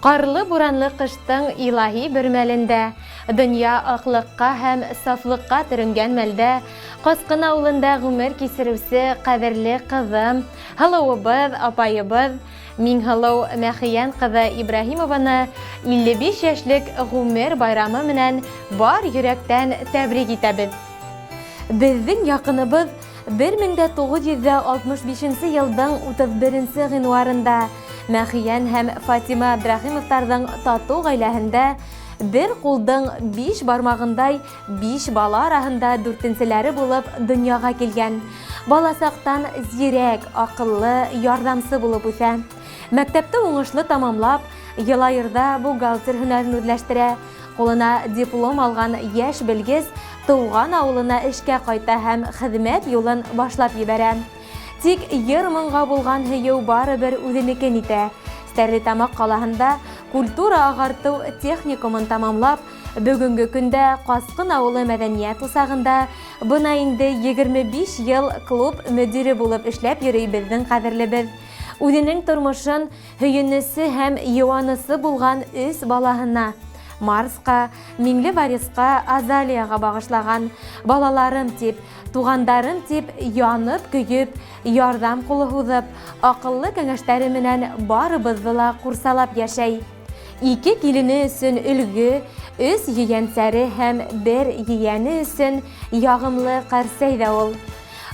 Ҡарлы-буранлы ҡыштың илаһи бер мәлендә, донъя аҡлыҡҡа һәм сафлыҡҡа төрөнгән мәлдә, Ҡасҡын ауылында ғүмер кисереүсе ҡәҙерле ҡыҙым, һылыуыбыҙ, апайыбыҙ, Миңһылыу Мәхиән ҡыҙы Ибраһимованы 55 йәшлек ғүмер байрамы менән бар йөрәктән тәбрик итәбеҙ. Беҙҙең яҡыныбыҙ 1965 нче йылдың 31 нче гыйнварында Мәхиән һәм Фатима Абдрахимовтарҙың татыу ғаиләһендә бер ҡулдың биш бармағындай биш бала араһында дүртенселәре булып донъяға килгән. Баласаҡтан зирәк, аҡыллы, ярҙамсы булып үҫә. Мәктәпте уңышлы тамамлап, Йылайырҙа бухгалтер һөнәрен үҙләштерә. Ҡулына диплом алған йәш белгес туған ауылына эшкә ҡайта һәм хеҙмәт юлын башлап ебәрә. Тик йыр-моңға булған һөйөү барыбер үҙенекен итә. Стәрлетамаҡ ҡалаһында культура-ағартыу техникумын тамамлап, бөгөнгө көндә Ҡасҡын ауылы мәҙәниәт усағында бына инде 25 йыл клуб мөдире булып эшләп йөрөй беҙҙең ҡәҙерлебеҙ. Үҙенең тормошон Һөйөнөсө һәм йыуанысы булған өс балаһына, Марсҡа, Миңлеварисҡа, Азалияға бағышлаган. Балаларым дип, туғандарым дип янып-көйөп, ярҙам ҡулы һуҙып, аҡыллы кәңәштәре менән барыбыҙҙы ла ҡурсалап йәшәй. Ике килене өсөн өлгө, өс ейәнсәре һәм бер ейәне өсөн ягымлы ҡәрсәй ҙә ул.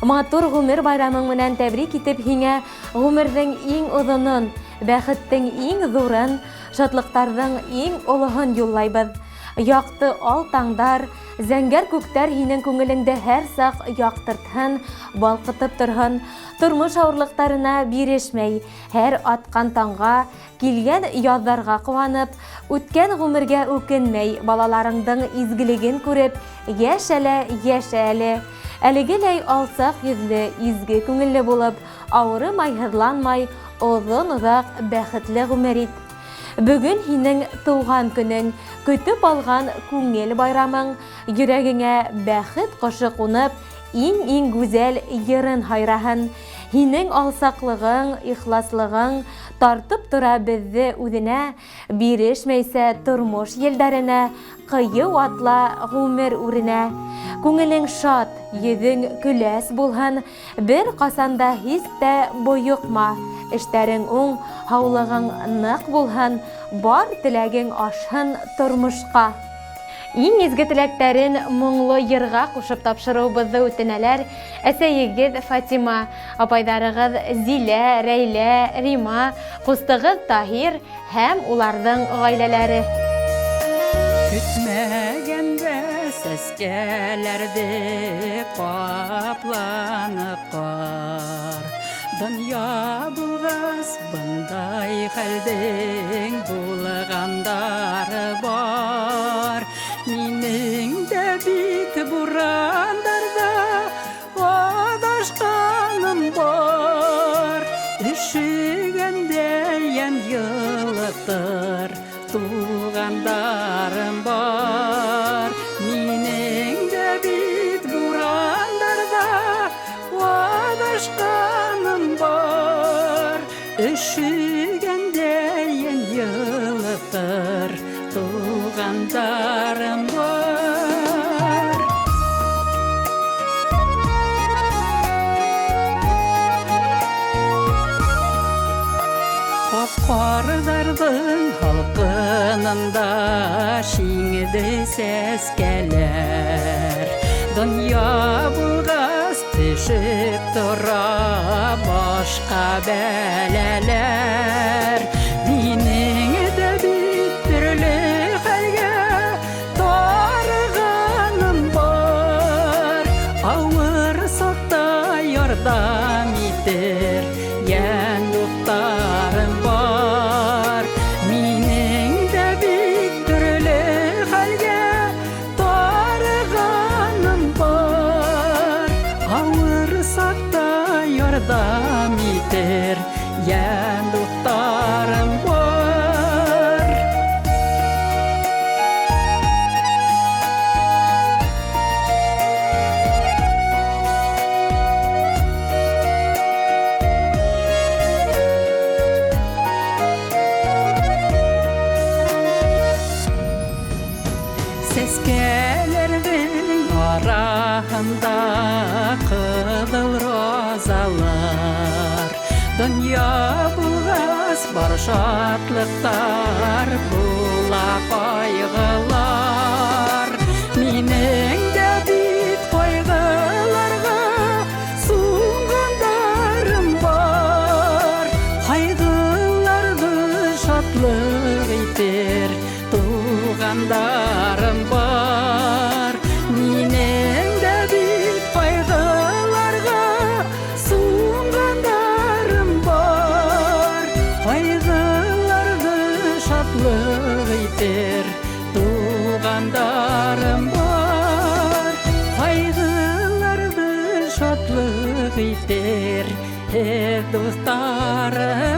Матур ғүмер байрамың менән тәбрик итеп һиңә ғүмерҙең иң оҙонон, бәхеттең иң ҙурын, шатлыҡтарҙың иң олоһон юллайбыҙ. Яҡты ал таңдар, зәңгәр күктәр һинең күңелеңде һәр саҡ яҡтыртһын, балҡытып торһон. Тормош ауырлыҡтарына бирешмәй, һәр атҡан таңға, Килгән язларга куанып, үткән гомергә үкенмәй, балаларыңдың изгелеген күреп, яшә лә яшә әле. Әлегеләй алсак йөзле, изге күңелле булып, авырымай-һыҙланмай, озын-озак бәхетле гомер ит. Бөгөн һинең туган көнең, көтеп алган күңел байрамың, йөрәгеңә бәхет кошы кунып, иң-иң гүзәл йырын һайраһын. Һинең алсаҡлығың, ихласлығың Тартып тора беҙҙе үҙенә, Бирешмәйсә тормош елдәренә, Ҡыйыу атла ғүмер үренә. Күңелең шат, йөҙөң көләс булһын, Бер ҡасан да һис тә бойоҡма. Эштәрең уң, һаулығың ныҡ булһын, Бар теләгең ашһын тормошҡа. Иң изге теләктәрен моңло йырға ҡушып тапшырыуыбыҙҙы үтенәләр әсәйегеҙ Фатима, апайҙарығыҙ Зилә, Рәйлә, Рима, ҡустығыҙ Таһир һәм уларҙың ғаиләләре. Көтмәгәндә сәскәләрҙе ҡапланы ҡар. Донъя булғас, бындай хәлдең булғандары бар. Минең дә бит бурандарҙа аҙашҡаным бар. Өшөгәндә йән йылытыр туғандарым бар. Минең дә бит бурандарҙа Аҙашҡаным бар, өшөгәндә йән йылытыр туғандарым бар. Ҡап-ҡарҙарҙың һалҡынында шиңде сәскәләр. Донъя булғас төшөп тора башҡа бәләләр. Минең дә бит төрлө хәлгә тарығаным бар. Ауыр саҡта ярҙам итер йән дуҫтарым бар. Минең дә бит төрлө хәлгә Тарығаным бар, ауыр саҡта ярҙам итер йән дуҫтарым бар. Донъя булғас бар шатлыҡтар, була ҡайғылар. Минең дә бит ҡайғыларға сумғандарым бар. Ҡайғыларҙы шатлыҡ итер туғандарым бар. Минең дә бит ҡайғыларға сумғандарым бар. Ҡайғыларҙы шатлыҡ итер туғандарым бар. Ҡайғыларҙы шатлыҡ итер һеҙ, дуҫтарым.